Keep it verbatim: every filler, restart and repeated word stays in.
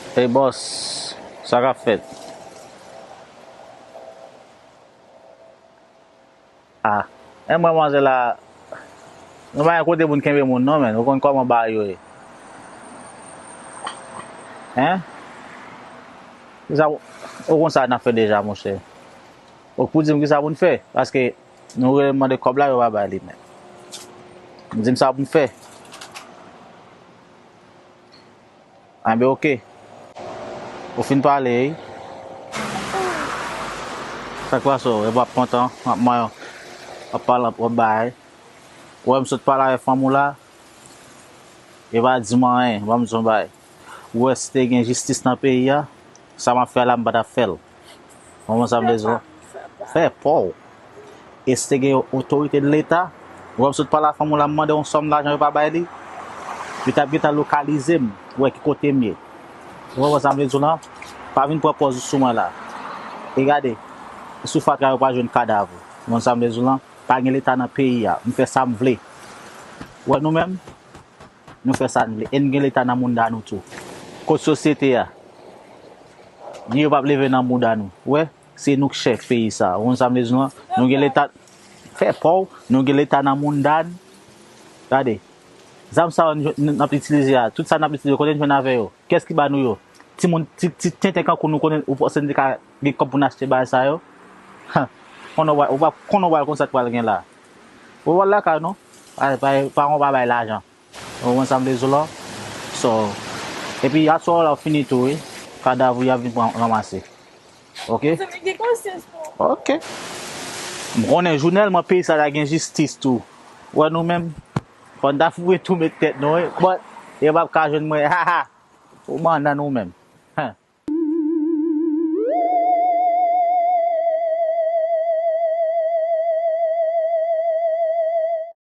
Hey bòs, sa k ap fèt? Ah, e mwen manzè la, nou pa gen kote pou n kenbe moun non, men ou konn kòman bagay yo ye. Hein? Kisa ou konn sa n ap fè deja, monchè? Ou pou di m kisa pou n fè? Paske nou rele mande kòb la, yo pa bay li menm. Di m sa pou n fè. Anben, oke. Ou fin pale, wi. Sa k pase w? E w ap kontan, w ap manyen, w ap pale, w ap bay. Ou wè m sot pale avèk fanm ou la, e pa di m anyen, ban m di w yon bagay. Ou wè si te gen jistis nan peyi a, sa m ap fè la, m pa t ap fè l. Ou konprann sa m vle di w? Fè pa w. E si te gen yon otorite de Leta, ou wè m sot pale a fanm ou la, m mande yon sòm lajan, yo pa bay li, yo t ap gentan lokalize m, wè ki kote m ye. Ou konprann sa m vle di w lan? Pa vin pran pòz ou sou mwen la. E gade, sou fatra yo pral jwenn kadav ou. Ou konprann sa m vle di w lan? Pa gen Leta nan peyi a. M fè sa m vle. Ou wè nou menm? Nou fè sa n vle. E n gen Leta nan mounda nou tou. Kot sosyete a? Li yo p ap leve nan mounda nou. Ou wè? Se nou k chèf peyi sa. Ou konn sa m vle di w lan? Nou gen Leta. Fè pa w. Nou gen Leta nan mounda n. Gade. Zam sa yo n, n ap itilize a. Tout sa n ap itilize, kote n jwenn avè yo? Kiyès ki ba nou yo? Timoun, ti, ti tenten kankou nou konnen, ou panse n te ka gen kòb pou n achte bagay sa yo? Ha! Konnen w, ou pa konnen w pral konn sa k pral gen la. Ou pral lakay nou. Pa, pa, pa, pa bay lajan. Ou konprann sa m vle di w la? So, epi aswè la w fini tou, wi. Kadav ou y ap vin pran, ranmase. Oke? Mezanmi, gen konsyans non. Oke. M konnen jounèlman peyi sa ta gen jistis tou. Ou wè nou menm, fò n ta foure tou met tèt nou, wi. But, yo p ap ka jwenn mwen. Ha, ha. Ou mannan nou menm.